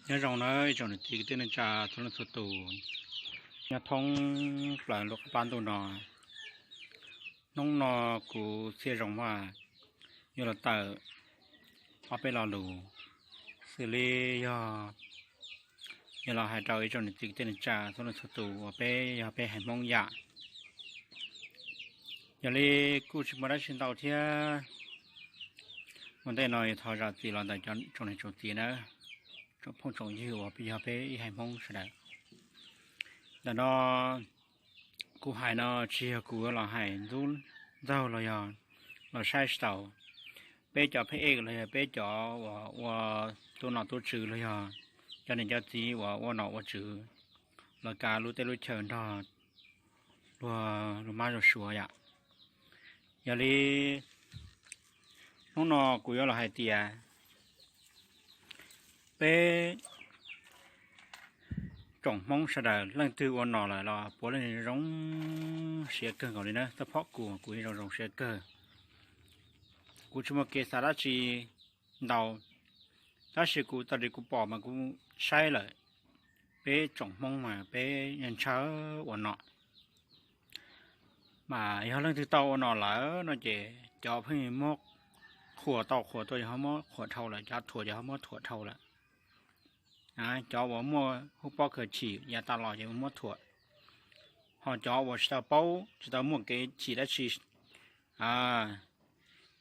Nyob zoo nawb ib tsoom niam txiv kwv tij neej tsa txhua leej txhua tus, nyob thoob plaws lub qab ntuj no. Hnub no kuv Txhiaj Zoo Vaj yuav los tawm ob peb lo lus xws li yog, yog los hais rau ib tsoom niam txiv kwv tij neej tsa txhua leej txhua tus uas peb yog peb haiv Hmoob yam. Yog li kuj tsis muaj dab tsi ntau thiab, ua ntej no yuav thov zam txim los ntawm cov tsoom niam tsoom txiv nawb, tsoom phooj tsoom ywg uas yog peb ib haiv Hmoob sawv daws. Ntawm no kuv hais no tsis yog kuv los hais ntxub ntxaug los yog los saib tsis taus peb cov pheb ej los yog peb cov uas ua tub nom tub tswv los yog cov niam cov txiv uas ua nom ua tswv los kav lub teb lub chaw nrog luag lus mab lus suav yom. Yog li hnub no kuv yuav los hais tias peb tsoom Hmoob sawv daws leej twg ua nom lawm los puav leej zoo siab kawg nkaus li na. Txog phob kuv, kuv yeej zoo zoo siab kawg. Kuv tsis muaj kev xav dab tsi ntau, tab sis kuv txog li kuv pom mas kuv saib lawm, peb tsoom Hmoob mas peb yeej ntshaw ua nom. Mas yog leej twg tau ua nom lawm no ces cov pheej muab qhuas tau qhuas tuaj ces ho muab qhuas dhau lawm, cov thuam ces ho muab thuam dhau lawm. Cov uas muaj hub pob khaws chim yav tas los ces muab thuam, ho cov uas tsis tau paub tsis tau muaj kev chim dab tsi,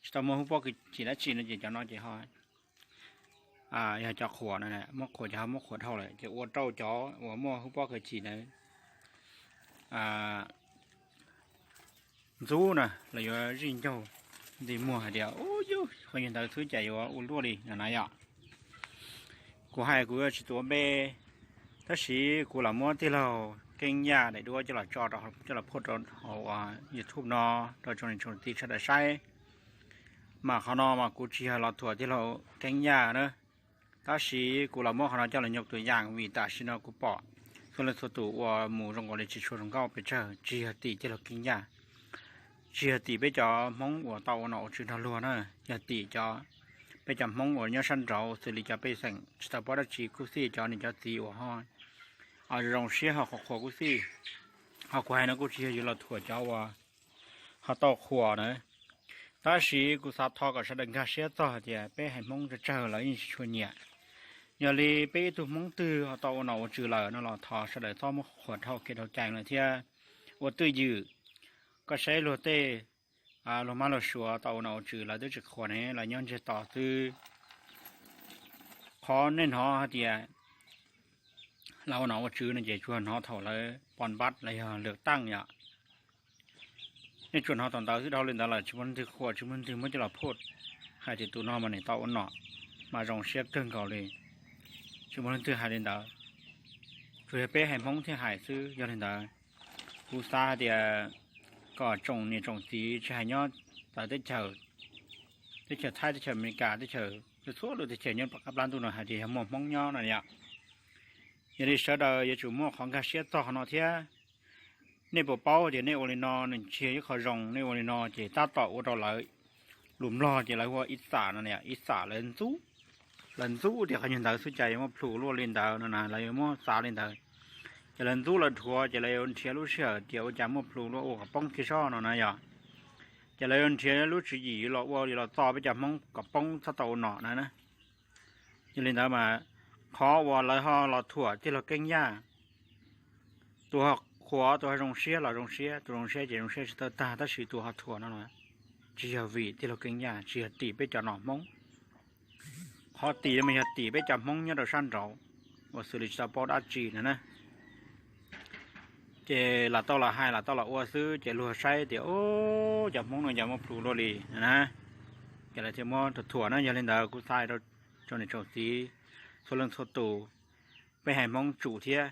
tsis tau muaj hub pob khaws chim dab tsi no ces cov no ces ho yog cov qhuas no, muab qhuas ces ho muab qhuas dhau lawm ces ua rau cov uas muaj hub pob khaws chim ntawd ntxub na, los yuav zij ncaug nti muag hais tias ub yus qhov yog ntawd xwb cas yuav ua luaj li no na yom. Kuv hais kuv yuav tsis tuav npe, tab sis kuv los muab tij laug Keeb Yaj daim duab coj los tso, coj los phoj rau hauv YouTube no rau tsoom niam tsoom txiv sawv daws saib. Mas qhov no mas kuv tsis yog los thuam tij laug Keeb Yaj na, tab sis kuv los muab qhov no coj los nyob tus yam vim tam sim no kuv pom txhua leej txhua tus ua mus zoo nkaus li tsis tshua zoo nkauj pes tsawg, tsis yog tim tij laug Keeb Yaj, tsis yog tim peb cov Hmoob uas tau ua nom ua tswv nrog luag na, yog tim cov, peb cov Hmoob uas nyob sab nraud xws li cov pej xeem tsis tau paub dab tsi kuj xij, cov niam cov txiv uas ho zoo siab ho qhuas qhuas kuj xij. Ho kuv hais no kuj tsis yog yuav los thuam cov uas ho tau qhuas na, tab sis kuv xav thov kom sawv daws nkag siab txog hais tias peb haiv Hmoob tsawg tsawg lawv yeej tsis tshua nyiam. Yog li peb ib tug Hmoob twg ho tau ua nom ua tswv lawm no los thov sawv daws txhob muab qhuas dhau kev dhau cai lawm thiab. Ua twj ywm, koj saib luag tej, luag mab luag suav tau ua nom ua tswv lawv twb tsis qhuas ne, lawv nyob ntsiag to xwb. Qhov nej hnov hais tias lawv ua nom ua tswv no ces tsuas hnov thaum lawv pos npab los yog lwm teej yom. Nej tsuas hnov thaum ntawd xwb, dhau li ntawd lawm tsis muaj leej twg qhuas, tsis muaj leej twg muab coj los phoj hais tias tus no mas nws tau ua nom mas zoo siab kawg nkaus li. Tsis muaj leej twg hais li ntawd, tsuas yog peb haiv Hmoob thiaj hais xwb. Yog li ntawd, kuv xav hais tias kom tsoom niam tsoom txiv tsis hais nyob txawv teb chaws, teb chaws Thaib, teb chaws Amelikas, teb chaws, txhua lub teb chaws nyob qab plab ntuj no hais tias yog muaj Hmoob nyob no yom, yog li sawv daws yuav tsum muaj qhov nkag siab txog qhov no thiab. Nej puas paub tias nej ua li no nws tsis yog ib qho zoo, nej ua li no ces tab tom ua rau lawv lus Nplog ces lawv hu ua ib xam no, ib xam lawv ntxub, lawv ntxub tias qhov nyuag ntawd xwb cas yuav muaj plhus luaj li ntawd no na, lawv yuav muab xav li ntawd. Ces lawv ntxub lawv dhuav ces lawv yuav nrhiav lub sij hawm tias ua cas muaj plhus luaj ua kom poob kiag zog no na yom. Ces lawv yuav nrhiav lub tswv yim los ua los txo peb cov Hmoob kom poob txhob tau ua nom na. Yog li ntawd mas qhov uas lawv ho los thuam tij laug Keeb Yaj, tus ho qhuas tus ho zoo siab los zoo siab, tus zoo siab ces zoo siab tsis tau tag, tab sis tus ho thuam no los tsis yog vim tij laug Keeb Yaj, tsis yog tim peb cov nom Hmoob. Qhov tim no mas yog tim peb cov Hmoob nyob rau sab nraud uas xws li tsis tau paub dab tsi no na. Ces lam tau los hais lam tau los ua xwb ces luag saib tias ub, cov Hmoob no yog muaj plhus luaj li no na, ces lawv thiaj muab thuam na. Yog li ntawd kuv xav rau tsoom niam tsoom txiv txhua leej txhua tus, peb haiv Hmoob tsum thiab.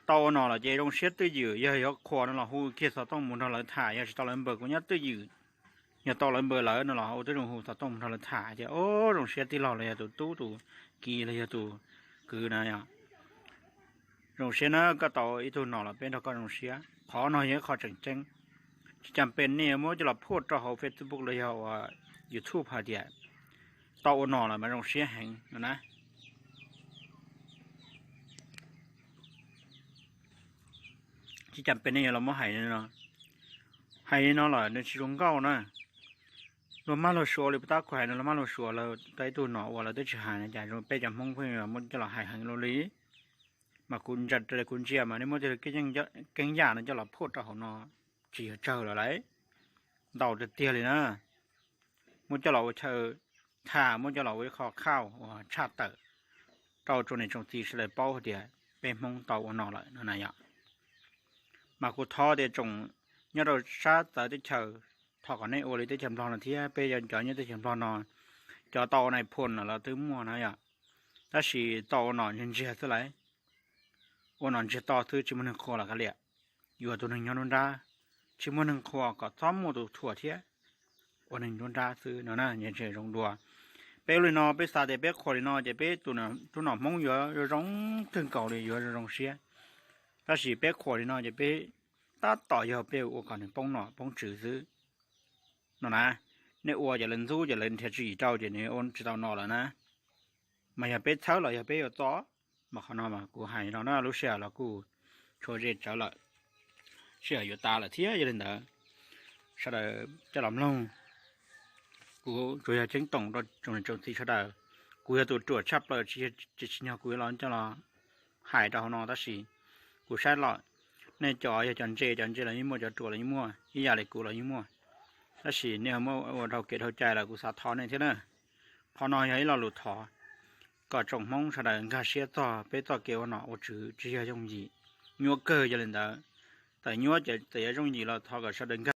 Tau ua nom lawm ces zoo siab twj ywm, yog yuav qhuas no los hu kiag xov tooj mus nrog lawv tham, yog tsis tau lawv npawm kuv nyob twj ywm. Yog tau lawv npawm lawm no los ua twb zoo hu xov tooj mus nrog lawv tham tias ub, zoo siab tij laug los yog tus tub tus kiv los yog tus kwv na yom. Zoo siab na, koj tau ib tug nom los peb nrog koj zoo siab. Qhov no yog ib qho tseem ceeb, tsis cas pes nej muab coj los phoj rau hauv Facebook los yog ua YouTube hais tias tau ua nom lawm mas zoo siab heev no na. Tsis cas peb nej yuav los muab hais no, hais li no los nws tsis zoo nkauj na. Luag maj luag suav li puas tab kuv hais no, luag maj luag suav lawv tau ib tug nom uas lawv twb tsis hais no, cas zoo peb cov Hmoob pheej muab coj los hais heev luaj li. Mas kuv ntsia, kuv ntsia mas nej muab tej keeb yam no coj los phum rau hauv no tsis yog tsawg lawm lauj, ntau tiag tiag li na. Muab coj los ua chaw tham, muab coj los ua ib qho khauj uas tshaj tawm rau tsoom niam tsoom txiv sawv daws paub hais tias peb Hmoob tau ua no lawm no na yom. Mas kuv thov tias tsoom nyob rau sab txawv teb chaws, thov kom nej ua li teb chaws Nplog no thiab. Peb cov nyob teb chaws Nplog no, cov tau ua nais phoo los twb muaj na yom, tab sis tau ua nom ntsiag ntsiag xwb lauj. Ua nom ntsiag to xwb tsis muaj neeg qhuas los kav liam, yuav tus neeg nyob nruab nrab, tsis muaj neeg qhuas kom txhob muaj tus thuam thiab, ua neeg nruab nrab xwb no na, ntshe zoo dua. Peb ua li no peb xav tias peb qhuas li no ces peb tus nom Hmoob yuav zoo zoo kawg nkaus li, yuav zoo zoo siab. Tab sis peb qhuas li no ces peb tab tom yog peb ua kom nws poob nom poob tswv xwb no na. Nej ua ces lawv ntxub ces lawv nrhiav tswv yim rau ces nws ua tsis tau nom lawm na. Mas yog peb txhawb los yog peb yuav txo, mas qhov no mas kuv hais no na, lub sij hawm los kuj tshuav ze tsawv lawm, sij hawm yuav tas lawm thiab. Yog li ntawd sawv daws coj los mloog, kuv tsuas yog ceeb toom rau tsoom niam tsoom txiv sawv daws. Kuv yog tus ruam tshaj plaws, tsis, tsis yog kuv los coj los hais rau hauv no, tab sis kuv saib los nej cov yog cov ntse, cov ntse los yeej muaj, cov ruam los yeej muaj, ib yam li kuv los yeej muaj. Tab sis nej muab ua dhau kev dhau cai lawm kuv xav thov nej thiab na. Qhov no yog ib lo lus thov kom tsoom Hmoob sawv daws nkag siab txog peb txoj kev ua nom ua tswv tsis yog yooj yim, nyuaj kawg. Yog li ntawd, txawm nyuaj ces txawm yuav yooj yim los thov kom sawv daws nkag